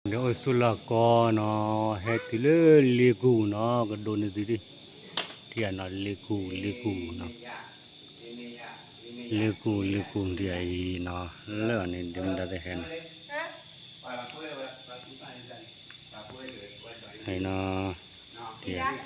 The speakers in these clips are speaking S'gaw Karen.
ဒီးအိၣ်ဆူၣ်လီၢ်ကီနီၤ, ဟဲတုၤလၢလ့ကူၣ်နီၤ, ကဒိးန့ၢ်သုဒ်, ထံၣ်ဧါနီၤ, လ့ကူၣ် လ့ကူၣ်နီၤ, လ့ကူၣ် လ့ကူၣ် ထံၣ်ဧါအံၤနီၤ, လၢအီၤန့ၣ် ဒ့မုၣ်ဒါသ့ၣ်ဟဲနီၤ, ဟဲနီၤ, ထံၣ်ဧါ,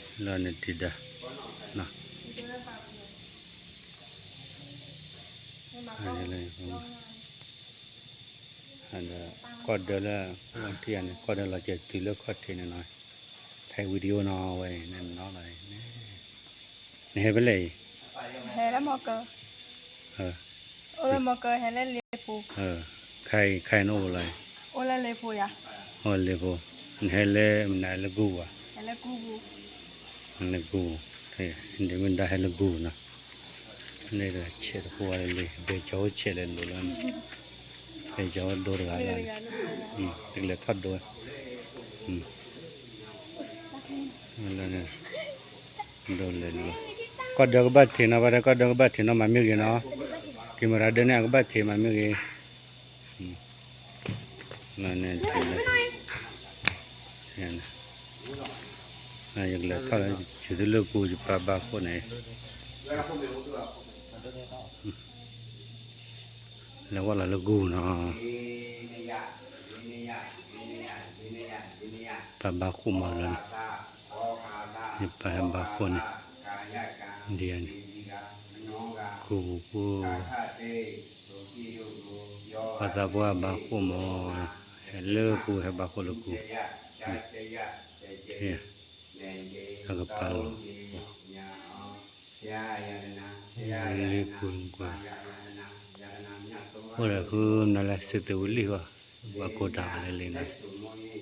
လၢအီၤန့ၣ်ထံၣ်ဒါ, ဒီးကီၢ်ဒၢလၢ ထံၣ်ဧါန့ၣ် ကီၢ်ဒၢလီၤစဲၤတုၤလၢခီၣ်ထံးန့ၣ်နီၤ, ထဲ video နီၤဝဲအံၤန့ၣ်နီၤလီၤ, နဟဲဖဲလဲၣ်အံၤ, ဟဲလၢမီကၢ, အိၣ်လၢမီကၢ ဟဲလၢလ့ဖိ, ခဲအံၤ ခဲအံၤနအိၣ်လီၤ, အိၣ်လၢလ့ဖိယၤ, အိၣ်လၢလ့ဖိ, နဟဲလၢမနုၤလၢကူၣ်ဘၣ်, ဟဲလၢကူၣ်, ဒ့မုၣ်ဒါဟဲလၢကူၣ်နီၤ, န့ၣ်ဒီးဆဲးတဖိဝဲလၢလ့, ဘဲကၠီအိၣ်ဆဲးလဲၤလိၤလီၤန့ၣ်, ဘဲကၠီအိၣ်ဒိတဂၤလီၤ, တကလဲၤထီၣ်ဒိ, ဒိလဲၤလိၤ, ကီၢ်ဒၢကဘၣ်ထံးနီၤ, ဘၣ်ဒီးကီၢ်ဒၢကဘၣ်ထံးနီၤ မၤမ့ၢ်ဂ့ၤနီၤ, ကံမရၤဒၢန့ၣ် အကဘၣ်ထံးမၤမ့ၢ်ဂ့ၤ, န့ၣ် ယကလဲၤထီၣ်လၢ ယသုလၢကူၣ် ယပာ်ဘၣ်ဃိၣ်န့ၣ်, လဲၤဝဲလီၤလၢကူၣ်နီၤ, ပာ်ဘၣ်ဃိၣ်မးလၢန့ၣ်, ယပာ်ဟဲဘၣ်ဃိၣ်န့ၣ်, ဒ်န့ၣ်, ကူၣ်ပူၤကူၣ်, ပှၤသးပှၢ်ဘၣ်ဃိၣ်မး, ဟဲလၢကူၣ် ဟဲဘၣ်ဃိၣ်လၢကူၣ်, အကပၤလီၤ, လ့ကူၣ်ကူၣ်, အိၣ်ဒီးဃုမနုၤလဲၣ် စ့ၢ်သ့ၣ်ဝံၤလံဃီ, ပှၤကိးတၢ်အီၤလဲၤလံန့ၣ်, အိၣ်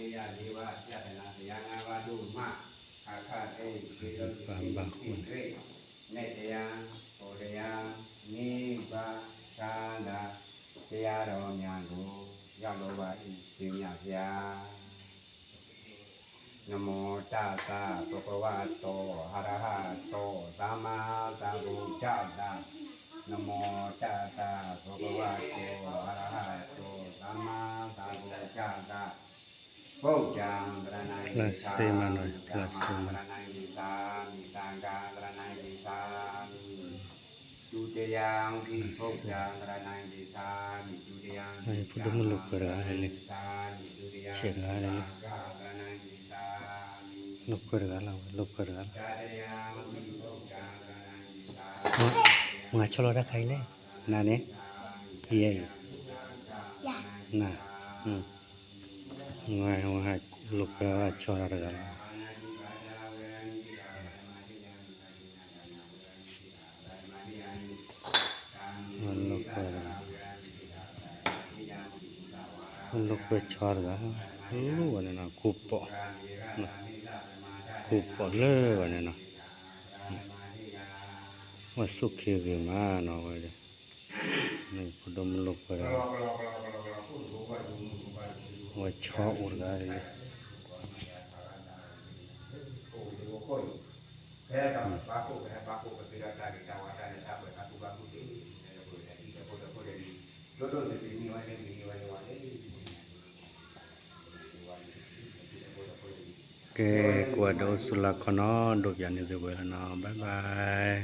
ဒီးမ့ၣ်အူသကၢ်နီၤ, ပာ်ဘၣ်ဃိၣ်န့ၣ်, နမောတသ်သ ဘဂဝတော အရဟတော သမ္မာသမ္ဗုဒ္ဓသ်သ။ နမောတသ်သ ဘဂဝတော အရဟတော သမ္မာသမ္ဗုဒ္ဓသ်သ။ ဗုဒ္ဓံ ရဏံ ဂစ္ဆာမိ ဓမ္မံ ရဏံ ဂစ္ဆာမိ သံဃံ ရဏံ ဂစ္ဆာမိ ဒုတိယံ ပိ ဗုဒ္ဓံ ရဏံ ဂစ္ဆာမိ ဒုတိယံ ပိ ဓမ္မံ ရဏံ ဂစ္ဆာမိ ဒုတိယံ ပိ သံဃံ ရဏံ ဂစ္ဆာမိ တတိယံ ပိ ဗုဒ္ဓံ ရဏံ ဂစ္ဆာမိ မၤဆီလီၤတၢ်ခါအံၤလဲၣ်, နၤန့ၣ်, ယဲအံၤ, နၤ, လိာ်ကွဲဆီတဂၤလီၤ. လိာ်ကွဲတဂၤ, လိာ်ကွဲဆီတဂၤ, လၢဝဲန့ၣ်နီၤ ကူပိာ်, ကူပိာ်လၢဝဲန့ၣ်နီၤ, ဝဲဆိၣ်ခ့ဂ့ၤမးနီၤဝဲဒီး, ဖိဒိၣ်မုၣ်လိာ်ကွဲတဂၤ, ဝဲဆီအိၣ်တဂၤလၢ ကဲ ကွၢ်ဒီးအိၣ်ဆူၣ်လၢ်ခီနီၤ ဒိးပၠးန့ၢ်သုဝဲလီၤနီၤ bye bye.